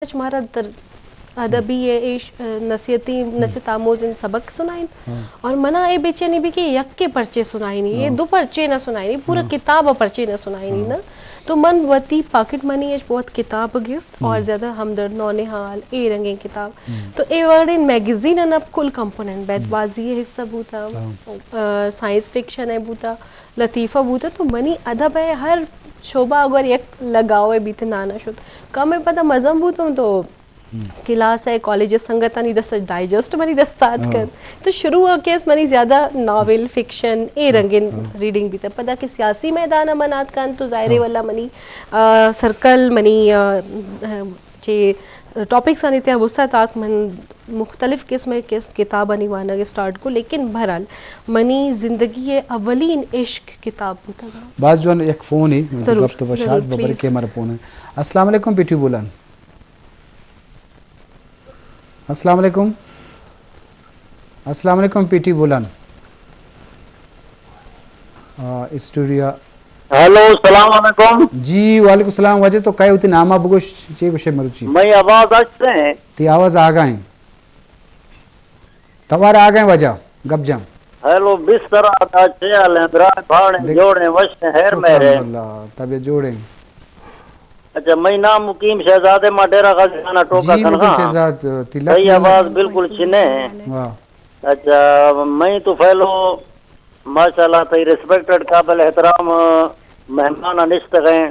اچ مارا در ادبی ء ایش، ء، نصیحتی، نصیحت آموز ان سبق سنائین۔ ہاں۔ اور منا اے بے چینی بھی کہ یک کے پرچے سنائینی، اے ہاں۔ دو پرچے نہ سنائینی، پورا ہاں۔ کتاب ء پرچے نہ سنائینی ہاں۔ نا۔ تو من وتی پاکٹ منی اچ بہت کتاب گفت اور ہم۔ زیادہ ہمدرد نونہال، اے رنگیں کتاب۔ ہم۔ تو اے وڑیں میگزین ان اب کل کمپوننٹ بیت، ہم۔ بازی ء حصہ بوتا، ہاں۔ ء، سائنس فکشن ء بوتا، لطیفہ بوتا، تو منی ادب ء ہر شعبہ اگر یک لگاؤ ء بیت نانا شت۔ کم ء پدا مزن بوتوں تو ہم۔ کلاس ء کالج ء سنگتانی دست ء ڈائجسٹ منی دست ء آتک ہاں۔ انت۔ تو شروع ء کیس منی زیادہ ناول، فکشن، اے ہاں، رنگیں ہاں۔ ریڈنگ بیت۔ پدا کہ سیاسی میدان ء من آتک انت تو ظاہر ہے ہاں۔ والا منی، آ، سرکل منی، آ، آ، چے ٹاپکس آنی تیا وسعت آتک من مختلف قسم ء کس-، کتابانی وانگ اسٹارٹ کو، لیکن بہرحال منی زندگی ء اولین عشق کتاب بوتگ۔ باز جوان یک فون ہے، ضرور، گپ تو ضرور، شاد ببر پلیز۔ کے ہمارا فون ہے۔ السلام علیکم پیٹی بولان۔ السلام علیکم۔ السلام علیکم پیٹی بولان۔ آ، اسٹوڈیو۔ ہیلو، السلام علیکم۔ جی، وعلیکم السلام۔ واجہ تو کئے ہوتی نامہ بگوش، چے گوشے مروچی؟ میں آواز آتے ہیں۔ تی آواز آگا ہیں۔ توار آگا ہیں واجہ، گپ جان۔ ہیلو، بستر آتا چے حال ہیں؟ برائے بھاڑے دیکھ، جوڑے وش ہیں، خیر شکر میرے۔ الحمدللہ، طبیعت جوڑے۔ اچھا، میں نام مقیم شہزادے، ما ڈیرہ غازی خانہ ٹوکا جی، مقیم خنغا۔ شہزاد، تی لک صحیح منت۔ آواز بالکل چنے ہیں۔ واہ۔ اچھا، میں تو پہلو ماشاءاللہ تئی ریسپیکٹڈ قابل احترام مہمان نشتغیں۔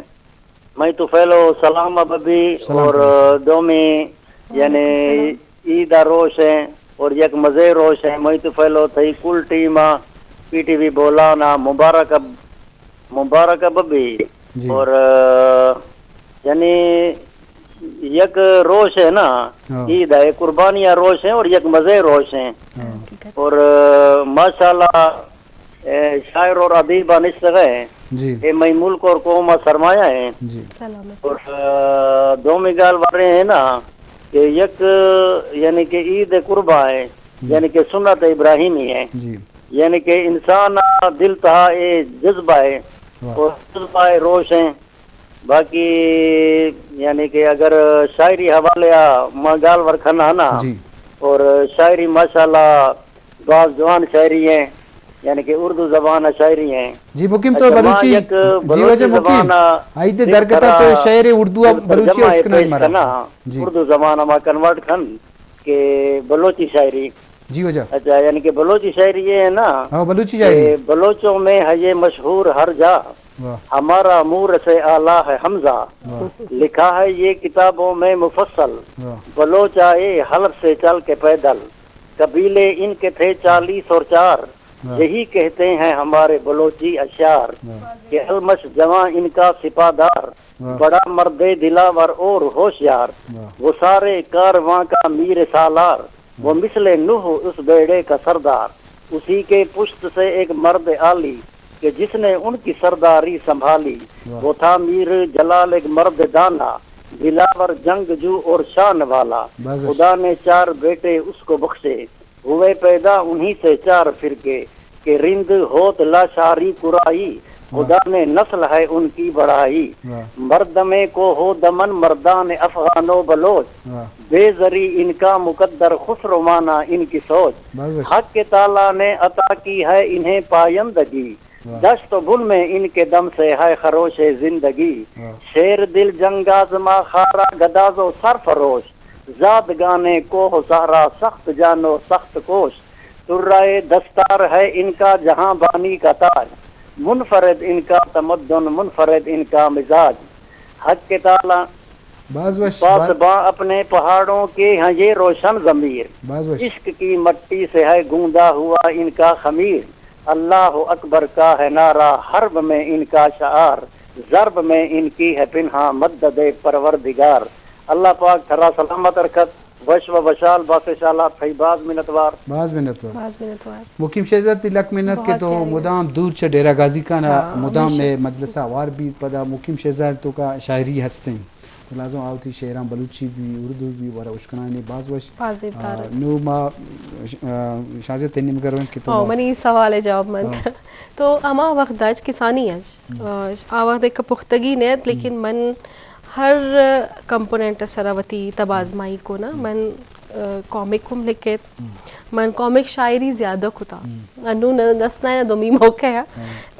میں تو پہلو سلام ببی سلام اور علیکم۔ دومی یعنی وعلیکم السلام۔ عید روش ہیں اور یک مزے روش ہیں۔ میں تو پہلو تئی کل ٹیم پی ٹی وی بولانا مبارک اب-، مبارک ببی جی۔ اور، آ، یعنی یک روش ہے نا، ہاں۔ عید ہے، قربانیاں روش ہیں اور یک مزے روش ہیں۔ ہاں۔ اور، آ، ماشاءاللہ، اے، شاعر اور ادیب نشتغے ہیں۔ جی۔ اے مئی ملک اور قوم سرمایہ ہیں۔ جی۔ سلامت۔ اور، آ، دومی گال ورے ہیں نا کہ یک، یعنی کہ عید قربا ہے، ہم۔ یعنی کہ سنت ابراہیمی ہے۔ جی۔ یعنی کہ انسان دل تہا اے جذبہ ہے واہ۔ اور جذبہ ہے روش ہیں۔ باقی یعنی کہ اگر شاعری حوالے آ ما گال ورکھنا نا جی۔ اور شاعری ماشاءاللہ باز جوان شاعری ہیں، یعنی کہ اردو زبان شاعری ہیں۔ جی، مقیم تو اچھا، ما بلوچی، یک جی، بلوچی واجہ مقیم۔ زبان آئی دے درگتا تو شعر اردو بلکل بلوچی ترجمہ اشکنائی پیش مرا۔ کنا، جی۔ اردو زبان ما کنورٹ کھن کہ بلوچی شاعری۔ جی واجہ۔ اچھا، یعنی کہ بلوچی شاعری یہ ہے نا ہاں، بلوچی شاعری۔ کہ بلوچوں میں ہے یہ مشہور ہر جا، واہ۔ ہمارا مورث اعلیٰ ہے حمزہ۔ واہ۔ لکھا ہے یہ کتابوں میں مفصل، واہ۔ بلوچ آئے حلب سے چل کے پیدل، قبیلے ان کے تھے چالیس اور چار، واہ۔ یہی کہتے ہیں ہمارے بلوچی اشعار واہ۔ کہ المش جواں ان کا سپاہ دار، واہ۔ بڑا مرد دلاور اور ہوشیار، واہ۔ وہ سارے کارواں کا میر سالار، وہ واہ۔ مثل نوح اس بیڑے کا سردار، اسی کے پشت سے ایک مرد عالی کہ جس نے ان کی سرداری سنبھالی، واہ۔ وہ تھا میر جلال ایک مرد دانا، دلاور جنگجو اور شان والا، بس۔ خدا نے چار بیٹے اس کو بخشے، ہوئے پیدا انہی سے چار فرقے، کہ رند ہوت لاشاری کرائی، واہ۔ خدا نے نسل ہے ان کی بڑھائی۔ واہ۔ مردم کوہ و دمن مردان افغان و بلوچ، واہ۔ بے زری ان کا مقدر خسروانا ان کی سوچ۔ بس، بس۔ حق تعالیٰ نے عطا کی ہے انہیں پایندگی، واہ۔ دشت و بن میں ان کے دم سے ہے خروش زندگی۔ واہ۔ شیر دل جنگ آزما خارا گداز و سرفروش، زادگان کوہ و صحرا سخت جان و سخت کوش، طرہ دستار ہے ان کا جہاں بانی کا تاج، منفرد ان کا تمدن، منفرد ان کا مزاج۔ حق تعالیٰ باز وش، باز پاسباں اپنے پہاڑوں کے ہیں یہ روشن ضمیر، باز وش۔ عشق کی مٹی سے ہے گوندا ہوا ان کا خمیر، اللہ اکبر کا ہے نعرہ، حرب میں ان کا شعار، ضرب میں ان کی ہے پنہاں مدد پروردگار۔ اللہ پاک تھرا سلامت رکھت، وش و وشال باسے شالا، تھئی باز منتوار۔ باز منتوار۔ باز منتوار۔ مقیم شہزاد، تئی لک منت کہ بہت تو پیاری مدام دور چہ ڈیرہ غازی خان ء ہاں، مدام ہمیشہ۔ اے مجلس ء ہوار بیت، پدا مقیم شہزاد تو کا شاعری ہستیں۔ تو لازم آ وتی شعراں بلوچی بی، اردو بی، ورا اشکنانی باز وش۔ باز زیبدار آ، انت۔ نو ما ش-، آ، شازیہ تئی نیمگ ء رویں کہ تو ہاں، ما منی سوال ء جواب من۔ ہاں۔ تو ہما وخت داج کسانی اچ، ہم۔ آ، آ وخت ایک پختگی نیت، لیکن ہم۔ من ہر کمپوننٹ ءِ سرا وتی تب آزمائی کو نا۔ من، آ، کامک ہم لکھت۔ من کامک شاعری زیادہ کتا۔ انو نہ دسنا یا دومی موقع ہے۔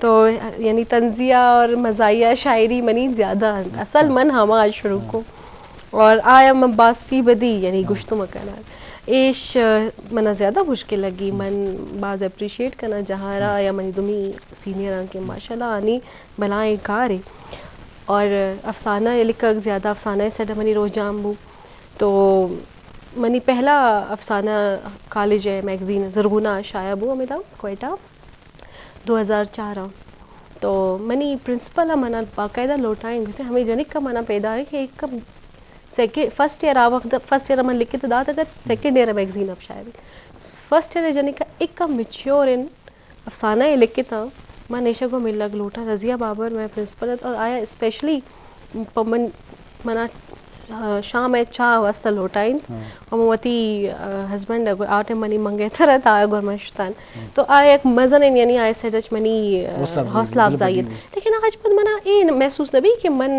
تو یعنی طنزیہ اور مزاحیہ شاعری منی زیادہ انت۔ اصل من ہما شروع کو۔ اور آیا من باز فی بدی یعنی گشتو مکنا۔ ایش، آ، منا زیادہ مشکل لگی۔ من باز اپریشیٹ کنا جہاں را یا منی دومی سینئر آں کہ ماشاءاللہ آنی بلائیں کارے۔ اور افسانہ ءِ لکھگ زیادہ، افسانہ ءِ سیڈا منی رجحان بو۔ تو منی پہلا افسانہ کالج ءِ میگزین زرغونہ شائع بو ہمیدا کوئٹہ دو ہزار چار ءَ۔ تو منی پرنسپل ءَ منا باقاعدہ لوٹائیں، گوشتے ہمے جنک ءَ منا پیدا ہے کہ ایک سیکنڈ، فرسٹ ایئر آ وقت، فرسٹ ایئر من لکھت دات اگر سیکنڈ ایئر میگزین اب شائع بی۔ فرسٹ ایئر جنک ءَ ایک میچیور ان افسانہ ءَ لکھتاں۔ من ایشاں گوں ملگ لوٹاں۔ رضیہ بابر مئے پرنسپل ات اور آیا اسپیشلی پہ من، منا، آ، شام ءِ چاہ واسطہ لوٹائینت۔ اور من وتی، آ، ہسبینڈ ءَ گو-، آ ٹائم منی منگیتر ات، آیا گور من شتان۔ تو آیا یک مزنیں، یعنی آیا سیڈچ منی، آ، حوصلہ افزائی، حوصلہ افزائی ات۔ لیکن آج پد منا اے محسوس نہ بی کہ من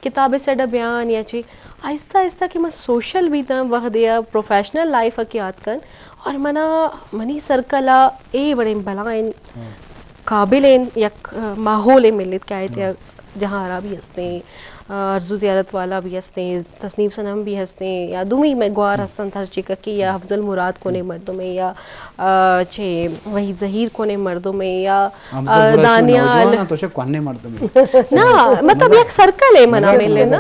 کتاب ءِ سیڈا بیان یا چی۔ آہستہ آہستہ کہ من سوشل بیتاں، وہدے ءَ پروفیشنل لائف ءَ کہ آتکن، اور منا منی سرکل ءَ اے وڑیں بلائیں قابلیں یک، آ، ماحولے ملیت کہ آئی تیا جہاں آرا بھی ہستیں، آ، ارزو زیارت والا بھی ہستیں، تسنیم صنم بھی ہستیں، یا دومی مئے گوار ہستن تھرچی ککی یا افضل مراد کونے مردمے یا، آ، چے وحید زہیر کونے مردمے یا، آ، دانیال۔ تو شک کونے مردمے۔ نا، مطلب یک سرکلے منا ملے نا۔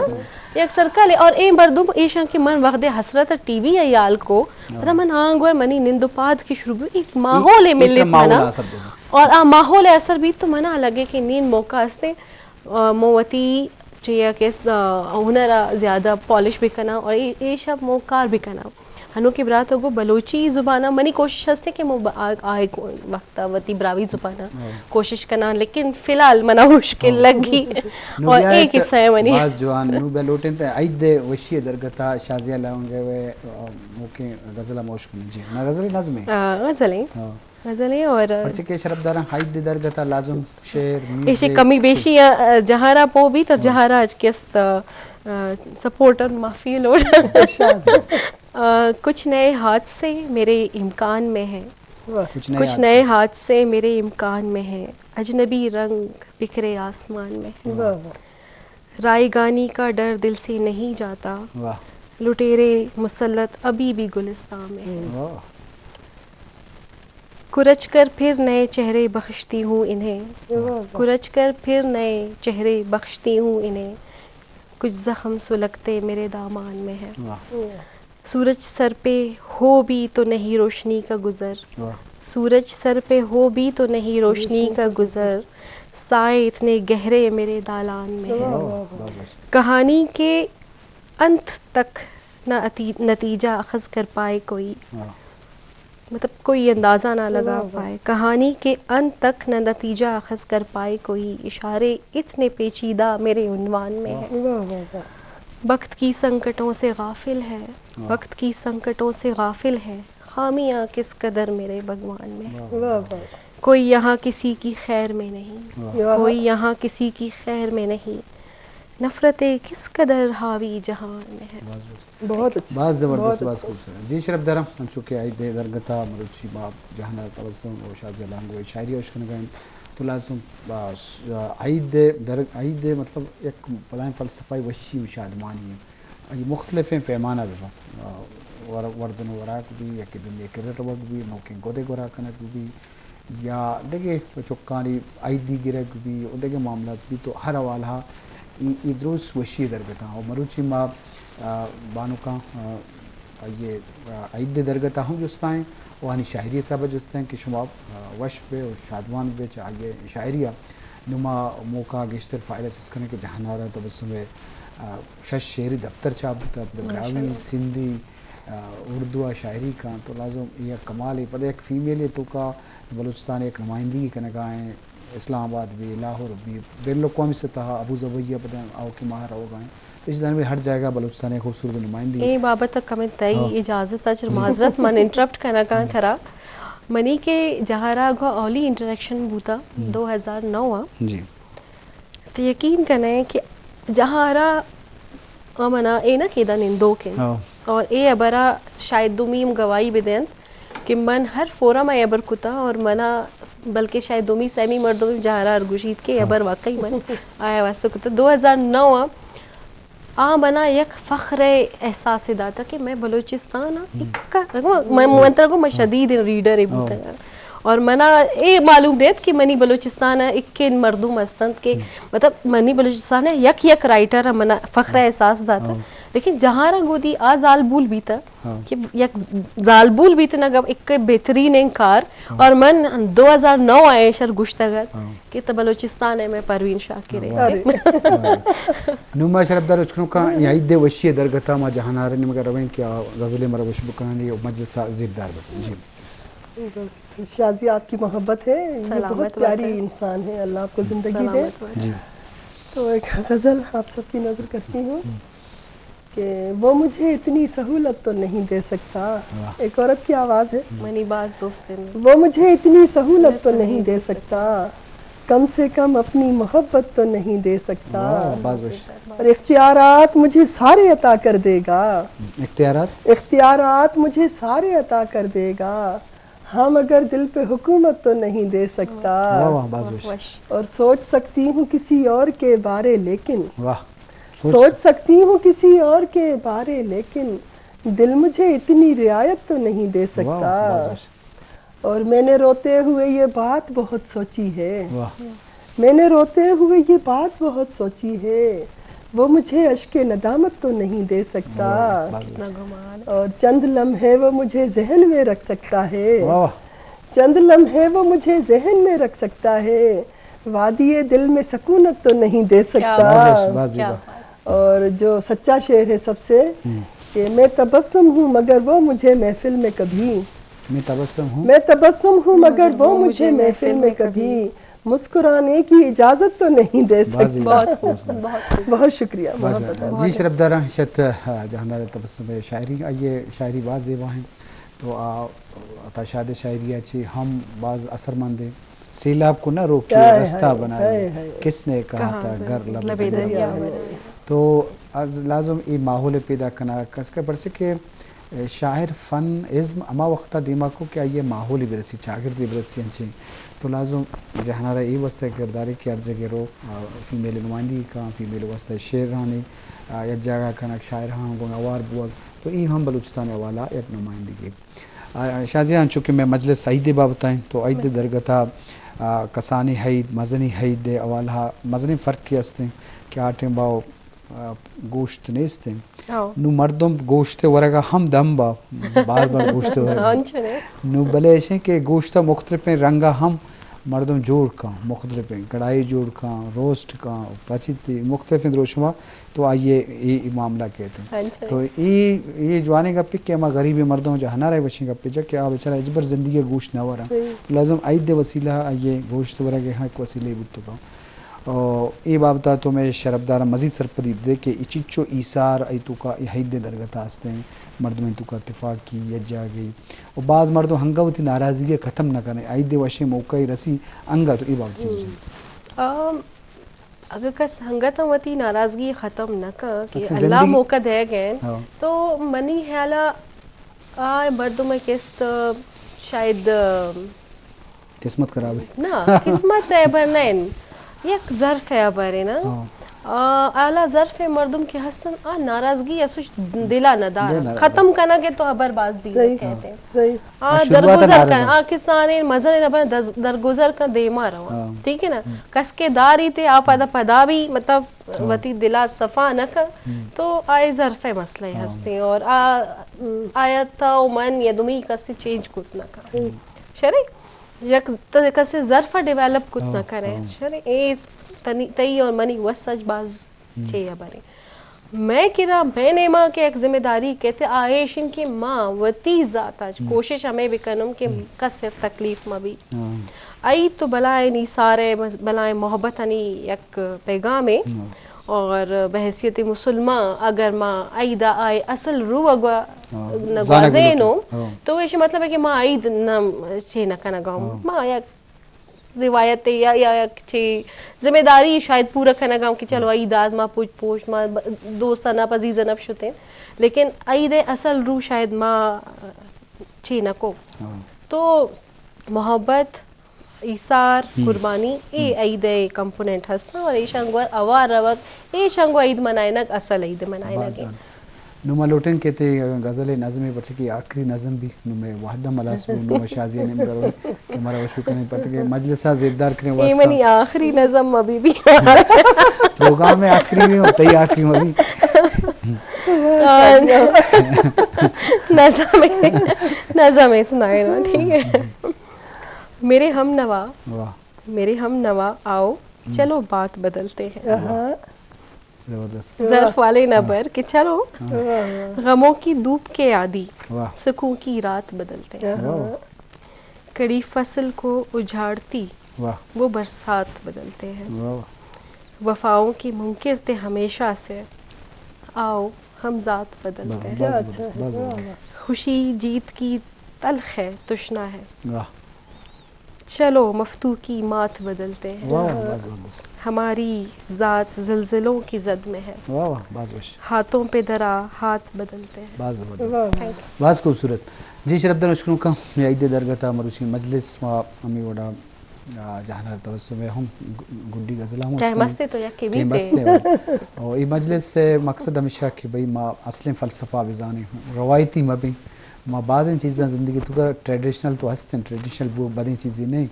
یک سرکلے اور اے مردم ایشاں کہ من وہدے حسرت ٹی وی ءَ یال کو، پدا من آنگو منی نند و پاد کی شروع بی، ایک ماحولے ملیت منا۔ اور آ ماحول ءِ اثر بیت تو منا لگے کہ نین موقع ہستیں، آ، مو وتی چہ یک اس، آ، ہنر ءَ زیادہ پالش بکناں اور اے، اے شپ مو کار بکناں۔ ہنو کہ برات گو بلوچی زبان ءَ منی کوشش ہستیں کہ مو ب-، آ، آ، وقت ءَ وتی براہوئی زبان ءَ کوشش کناں، لیکن فی الحال منا مشکل لگی۔ اور اے قصہ ہے منی۔ باز جوان، نو بیا لوٹیں تے عید وشی درگتا شازیہ لونگ ہے، موقع غزل موش کنیں۔ جی، نہ غزل نظم ہے۔ آ، غزل ہے۔ غزلیں اور پرچے کہ شرف داراں عید درگتا لازم شعر، ایشی میوزک، کمی بیشی، آ، جہارا پو بیت اور جہارا اچ کہ است، آ، سپورٹ اور معافی لوٹ۔ آ، کچھ نئے حادثے میرے امکان میں ہیں۔ کچھ نئے حادثے میرے امکان میں ہیں۔ اجنبی رنگ بکھرے آسمان میں ہیں۔ رائیگانی کا ڈر دل سے نہیں جاتا۔ لٹیرے مسلط ابھی بھی گلستان میں ہیں۔ کرچ کر پھر نئے چہرے بخشتی ہوں انہیں۔ کرچ کر پھر نئے چہرے بخشتی ہوں انہیں۔ کچھ زخم سلگتے میرے دامان میں ہیں۔ سورج سر پہ ہو بھی تو نہیں روشنی کا گزر۔ سورج سر پہ ہو بھی تو نہیں روشنی کا گزر۔ سائے اتنے گہرے میرے دالان میں ہیں۔ کہانی کے انت تک نہ اتی-، نتیجہ اخذ کر پائے کوئی۔ مطلب، کوئی اندازہ نہ لگا پائے۔ کہانی کے انت تک نہ نتیجہ اخذ کر پائے کوئی، اشارے اتنے پیچیدہ میرے عنوان میں ہیں۔ وقت کی سنکٹوں سے غافل ہے، وقت کی سنکٹوں سے غافل ہے، خامیاں کس قدر میرے بھگوان میں ہیں۔ کوئی یہاں کسی کی خیر میں نہیں، کوئی یہاں کسی کی خیر میں نہیں، نفرتیں کس قدر حاوی جہان میں ہیں۔ بہت اچھا۔ باز زبردست، باز خوبصورت۔ جی شرف داراں، انچو کہ عید درگتا مروچی ما جہان تبسم و شازیہ لانگو شاعری اوش کنگا ہیں۔ تو لازم، آ، عید در-، عید مطلب یک بلائیں فلسفہ وشی و شادمانی ہے۔ آئی مختلفیں پیمانہ بہ بنت۔ آ، ور-، وردن و وراک بی، یکے دومی کرا روگ بی، نوکیں گدے گورا کنگ بی، یا دگہ چکانی عیدی گرگ بی و دگہ معاملات بی، تو ہر حوالہ ءَ ای، ای دروس وشی درگتاں۔ و مروچی ما، آ، بانکاں، آ، آئی، آ، عید درگتا ہم جستائیں و آنی شاعری حساب جستائیں کہ شما، آ، وش بے و شادوان بے چہ آئی شاعری ءَ۔ نما موقع گیشتر فائدہ چست کنیں کہ جہانارا تبسم، آ، شش شعری دفتر چاپ بوتا، پدا براہوئی، سندھی، آ، اردو ءَ شاعری کاں، تو لازم اے یک کمالے۔ پدا یک فیمیلے توکا بلوچستان ءِ یک نمائندگی کنگا ایں، اسلام آباد بی، لاہور بی، بین الاقوامی سطح ءَ ابوظہبی ءَ پدا آؤکیں ماہ روگا ایں۔ تو اسی طرح ہر جاگہ بلوچستان ءِ خوبصورت نمائندگی۔ اے بابت ءَ کمیں تئی اجازت ءَ چہ معذرت من انٹرپٹ کنگا آں ترا۔ منی کہ جہارا گوں اولی انٹریکشن بوتا دو ہزار نو ءَ۔ جی۔ تو یقین کنئے کہ جہارا آ منا اے نہ کہ ادا نندوک انت۔ ہاں۔ اور اے ہبرا شاید دومی ہم گواہی بدینت کہ من ہر فورم ء ہبر کتا اور منا بلکہ شاید دومی سیمی مردم جہرار گوشیت کہ ہاں۔ ہبر واقعی من آیا واسطہ کتا۔ دو ہزار نو ء آ منا یک فخر ء احساس داتا کہ میں بلوچستان آں۔ ہم۔ اکا، من، من ترا گوں، من ہاں۔ شدید ریڈر ہاں۔ بوتگاں۔ اور منا اے معلوم بیت کہ منی بلوچستان ء اکن مردم ہستنت کہ، ہم۔ مطلب، منی بلوچستان ء یک یک رائٹر ء منا فخر ء ہاں۔ احساس داتا۔ ہاں۔ لیکن جہاں را گودی آ زالبول بیتا ہاں۔ کہ یک زالبول بیتنگ ء ایک بہترین انکار۔ ہاں۔ اور من دو ہزار نو ء ایشر گوشتگ ات ہاں۔ کہ تو بلوچستان ء میں پروین شاکر ہاں، ہے۔ واہ۔ نوں ما شرپدار اشکنوکاں، اے عید ء وشی ء درگت ء ما جہانار ء نیمگ ء رویں کہ آ غزلے مرا وش بکنانی و مجلس ء زیبدار بکنانی۔ جی۔ بس، شازی آپ کی محبت ہے، یہ سلامت بہت پیاری بات ہے۔ انسان ہے، اللہ آپ کو زندگی دے۔ سلامت بات۔ جی۔ تو ایک غزل آپ سب کی نذر کرتی ہوں ہم۔ کہ وہ مجھے اتنی سہولت تو نہیں دے سکتا۔ واہ۔ ایک عورت کی آواز ہے۔ منی باز دوست ہیں۔ وہ مجھے اتنی سہولت تو نہیں دے سکتا، کم سے کم اپنی محبت تو نہیں دے سکتا۔ واہ، باز وش۔ اور اختیارات مجھے سارے عطا کر دے گا۔ اختیارات؟ اختیارات مجھے سارے عطا کر دے گا، ہاں، مگر دل پہ حکومت تو نہیں دے سکتا۔ واہ، واہ، باز وش۔ اور سوچ سکتی ہوں کسی اور کے بارے، لیکن واہ۔ سوچ سکتی ہوں کسی اور کے بارے، لیکن دل مجھے اتنی رعایت تو نہیں دے سکتا۔ واہ، واہ، باز وش۔ اور میں نے روتے ہوئے یہ بات بہت سوچی ہے۔ واہ۔ میں نے روتے ہوئے یہ بات بہت سوچی ہے، وہ مجھے اشک ندامت تو نہیں دے سکتا۔ واہ، واہ۔ اور چند لمحے وہ مجھے ذہن میں رکھ سکتا ہے۔ واہ۔ چند لمحے وہ مجھے ذہن میں رکھ سکتا ہے، وادی دل میں سکونت تو نہیں دے سکتا۔ واہ، واہ، واہ۔ اور جو سچا شعر ہے سب سے، ہم۔ کہ میں تبسم ہوں مگر وہ مجھے محفل میں کبھی میں تبسم ہوں۔ میں تبسم ہوں مگر وہ مجھے محفل میں کبھی مسکرانے کی اجازت تو نہیں دے سکتا۔ بہت، بہت، بہت شکریہ، بہت، بہت۔ جی، شرپداراں، شت، آ، جہاندار تبسم ء شاعری، آئی ء شاعری باز زیبا ہیں۔ تو آ، عطا شاد ء شاعری ء چی ہم باز اثر مند ہیں۔ سیلاب کو نہ روکے، ہائے، رستہ ہائے، بنائے، ہائے، ہائے۔ کس نے کہا تھا گھر لب دریا میں۔ تو از لازم ای ماحول پیدا کنا کس کا، پرچہ کہ شاعر فن ازم ہما وخت ء دیما کو کہ آئی ء ماحولے برسی، چاگردے برسی انچیں۔ تو لازم جہانارا اے واسطہ کردارے کہ ہر جگہ رو، آ، فیمیل نمائندگی کاں، فیمیل واسطہ شعرانی، آ، یک جاگہ کنگ، شاعرہاں گوں ہوار بوگ، تو اے ہم بلوچستان ء حوالہ یک نمائندگی۔ آ، شازیہ، انچو کہ مئے مجلس عید ء بابت ء انت، تو عید ء درگت ء، آ، کسانیں عید، مزنیں عید ء حوالہ ء مزنیں فرقے است انت کہ آ ٹائم ء آ، گوشت نیست انت۔ ہو۔ نوں مردم گوشت ء ورگ ء ہم دمب ء بار بار گوشت ء ورگ ء۔ انچو نے۔ نوں بلے ایش انت کہ گوشت ء مختلفیں رنگ ء ہم مردم جوڑ کن، مختلفیں کڑاہی جوڑ کن، روسٹ کن، پچیتی، مختلفیں دروشم ء تو آئی ء اے، اے معاملہ کیت انت۔ انچو نے۔ تو اے، اے جوانیں گپے کہ ہما غریبیں مردم جہانار ء وشیں گپے جا کہ آ بیچارہ ہچبر زندگی ء گوشت نہ وراں۔ صحیح۔ تو لازم عید ء وسیلہ ء آئی ء گوشت ورگ ء ہم یک وسیلے بوت کن۔ او اے بابت ء تو مئے شرپداراں مزید سرپدی بدے کہ اے چنچو ایثار ای توکا اے عید ء درگت ء است انت، مردمانی توکا اتفاقی یک جاگہے و باز مردم انگت وتی ناراضگی ء ختم نہ کن انت، عید ء وشیں موقعے رسی انگت، تو اے بابت چیز گوشے؟ ام، اگہ کس انگت ہم وتی ناراضگی ختم نہ کن کہ اللہ زندگی موقع دئیگ ء انت، ہاں۔ تو منی خیال ء آ مردم ء کست شاید قسمت خراب ہے۔ نہ، قسمت ء ہبر نہ انت، یک ظرف ء ہبر ہے نا۔ ہاں۔ آ، اعلیٰ ظرف ء مردم کہ ہستن، آ ناراضگی اسوش دلا نہ دار۔ دلا نہ دار۔ ختم کنگ ء تو ہبر باز دیر صحیح۔ کہتے ہیں۔ صحیح۔ آ آ شروعات درگزر ناراض کن، ہے۔ آ کسانیں مزن ہبر دز-، درگزر کن دیما رواں۔ ہاں۔ ٹھیک ہے نا؟ ہم۔ کس کے داری تے آ پدا پدا بھی، مطلب، ہاں۔ وتی دلا صفا نہ کن، ہم۔ تو آ ظرف ء مسئلہ ہاں۔ ہستیں اور آ، آیا تا و من یا دومی کسی چینج کت نہ کن۔ صحیح۔ شرے؟ یک ت-، کسے ظرف ء ڈیولپ کت ہاں، نہ کرے۔ ہاں۔ شرے؟ اے تنی، تئی اور منی وس اچ باز ہم۔ چے ہبرے۔ مئے کرا مئے نیما کہ یک ذمہ داری کیت آ ایش انت کہ ما وتی ذات اچ ہم۔ کوشش ہمے بکنم کہ ہم۔ کس ء تکلیف مہ بی۔ ہاں۔ ای تو بلائیں ایثارے، بلائیں محبتانی یک پیغامے۔ ہاں۔ اور بحیثیت مسلمان اگر ما عید ء آئے اصل روح ء گوا ہاں، نہ زانگ گوازینوں، لوٹیں۔ ہاں۔ تو ایشی مطلب ہے کہ ما عید نہ چے نہ کنگا ہوں۔ ہاں۔ ما یک روایت یا یا یک چی ذمہ داری شاید پورا کنگا ہوں کہ چلو عید آز ما پوچ پوش ما دوستان اپ عزیزان اپ شتیں، لیکن عید اصل روح شاید ما چی نکو۔ تو محبت، ایثار، قربانی، اے عید ءِ کمپوننٹ ہستاں اور ایشاں گوں اوار روگ، ایشاں گوں عید منائینگ اصل عید منائینگ۔ نوں ما لوٹیں کہ تئی غزل ءِ نظم ءَ پرچہ کہ آخری نظم بھی نوں مئے وہد ہم ہلاس بو، نوں ما شازی ءِ نیمگا رویں کہ مارا وشو کنیں پرچہ کہ مجلس ءَ زیبدار کریں واسطہ۔ اے منی آخری نظم ابھی بھی۔ پروگرام ءِ آخری بھی ہو، تئی آخری ہو بھی۔ نظم، نظم ءَ سنائے نا، ٹھیک ہے۔ میرے ہم نوا، میرے ہم نوا آؤ، چلو بات بدلتے ہیں۔ زبردست۔ ظرف والے نہ بر کہ چلو غموں کی دھوپ کے عادی، سکوں کی رات بدلتے ہیں۔ کڑی فصل کو اجاڑتی، وہ برسات بدلتے ہیں۔ وفاؤں کی منکر تھے ہمیشہ سے، آؤ ہم ذات بدلتے ہیں۔ خوشی جیت کی تلخ ہے، تشنا ہے۔ چلو مفتو کی مات بدلتے ہیں۔ ہماری ذات زلزلوں کی زد میں ہے۔ ہاتھوں پہ درا ہاتھ بدلتے ہیں۔ باز خوبصورت۔ جی شرف دار، اشکنوکاں، اے عید ءِ درگت ءَ مروچی مجلس ما ہمے وڑا، آ، جہان ءِ توسط ءَ ہم گ-، گڈی غزل ہم ٹائم اشکنیں۔ ہستے تو یکے ٹائم بیتے۔ ہستے۔ او اے مجلس ءِ مقصد ہمیشہ کہ بھئی ما اصلیں فلسفہ بزانیں، روایتی مبیں۔ ما بازیں چیزاں زندگی تو کا ٹریڈیشنل تو ہستیں، ٹریڈیشنل وہ بدیں چیزیں نہیں،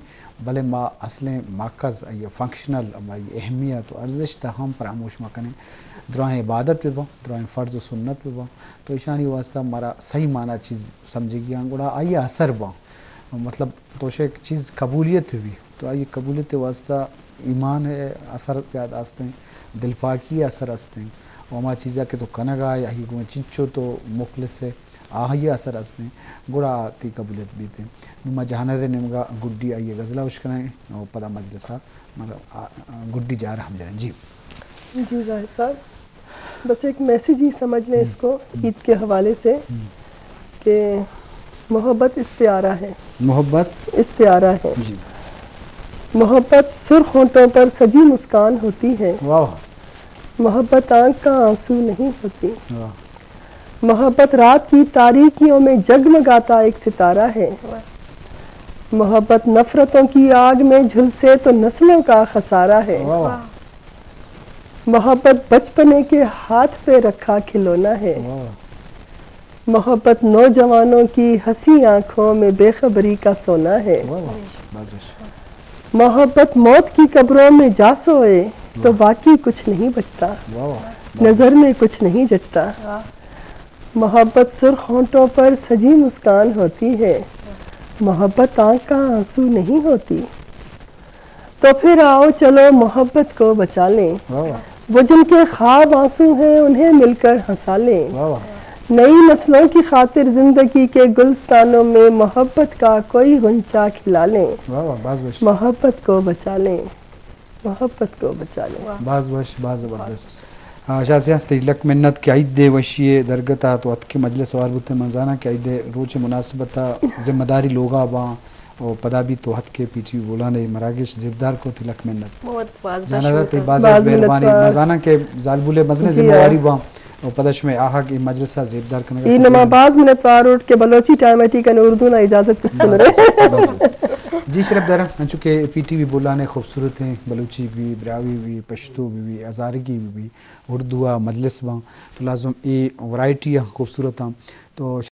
بلے ما اصلیں ماکز، آئی فنکشنل، آئی اہمیت و ارزشت ہم فراموش مکنیں۔ دراہیں عبادت بباں، دراہیں فرض و سنت بباں، تو ایشانی واسطہ مارا صحیح معنی چیز سمجھگی آں، گڑا آئی اثر باں۔ مطلب تو شے چیز قبولیت بی، تو آئی قبولیت واسطہ ایمان ءِ اثر زیادہ ہستیں، دلپاکی ءِ اثر ہستیں، و ہما چیزا کہ تو کنگا آئی گوں چنچو تو مخلص ہے، آئی اثر ہستیں، گڑا تئی قبولیت بیتیں۔ نوں ما جہانر ءِ نیمگا گڈی آئی غزلہ اشکنائیں و پدا مجلسا مطلب، آ، آ، گڈی جار ہم جنیں۔ جی۔ جی زاہد صاحب، بس ایک میسج ہی سمجھ لیں اس کو عید کے حوالے سے کہ محبت استعارہ ہے۔ محبت استعارہ ہے۔ جی۔ محبت سرخ ہونٹوں پر سجی مسکان ہوتی ہے۔ واہ۔ محبت آنکھ کا آنسو نہیں ہوتی۔ واہ۔ محبت رات کی تاریکیوں میں جگمگاتا ایک ستارہ ہے۔ واہ۔ محبت نفرتوں کی آگ میں جھلسے تو نسلوں کا خسارہ ہے۔ واہ۔ محبت بچپنے کے ہاتھ پہ رکھا کھلونا ہے۔ واہ۔ محبت نوجوانوں کی ہنسی آنکھوں میں بے خبری کا سونا ہے۔ واہ واہ، باز وش۔ محبت موت کی قبروں میں جا سوئے تو واہ۔ باقی کچھ نہیں بچتا۔ واہ واہ، باز وش۔ نظر میں کچھ نہیں جچتا۔ واہ۔ محبت سرخ ہونٹوں پر سجی مسکان ہوتی ہے، محبت آنکھ کا آنسو نہیں ہوتی۔ تو پھر آؤ چلو محبت کو بچا لیں، واہ واہ۔ وہ جن کے خواب آنسو ہیں انہیں مل کر ہنسا لیں۔ واہ واہ۔ نئی نسلوں کی خاطر زندگی کے گلستانوں میں محبت کا کوئی غنچہ کھلا لیں۔ واہ واہ، باز وش۔ محبت کو بچا لیں۔ محبت کو بچا لیں۔ باز وش، باز زبردست۔ آ، شاہ سیاہ، تئی لک منت کہ عید ءِ وشی ءِ درگت ءَ تو اتکے مجلس ءَ ہوار بوتیں۔ من زاناں کہ عید ءِ روچ ءِ مناسبت ءَ ذمہ داری لوگ ءَ باں و پدا بھی تو اتکے پی ٹی وی بولان ءِ مراگش زیبدار کو، تئی لک منت۔ بہت باز جانور، تئی باز باز مہربانی۔ منتوار۔ من زاناں کہ زالبول ءِ مزنیں جی ذمہ ہاں۔ واری باں۔ و پدا شمئے آہگ اے مجلس ءَ زیبدار کنگ ءَ اے نما باز منتوار اٹ کہ بلوچی ٹائم ءَ ٹی کن اردو نا اجازت تسنرے۔ جی شرف دارم، انچو کہ پی ٹی وی بولان ءِ خوبصورتیں بلوچی بھی، براہوئی بھی، پشتو بھی، ہزارگی بھی، اردو ءَ مجلس باں، تو لازم اے ورائٹی ءَ خوبصورت آں۔ تو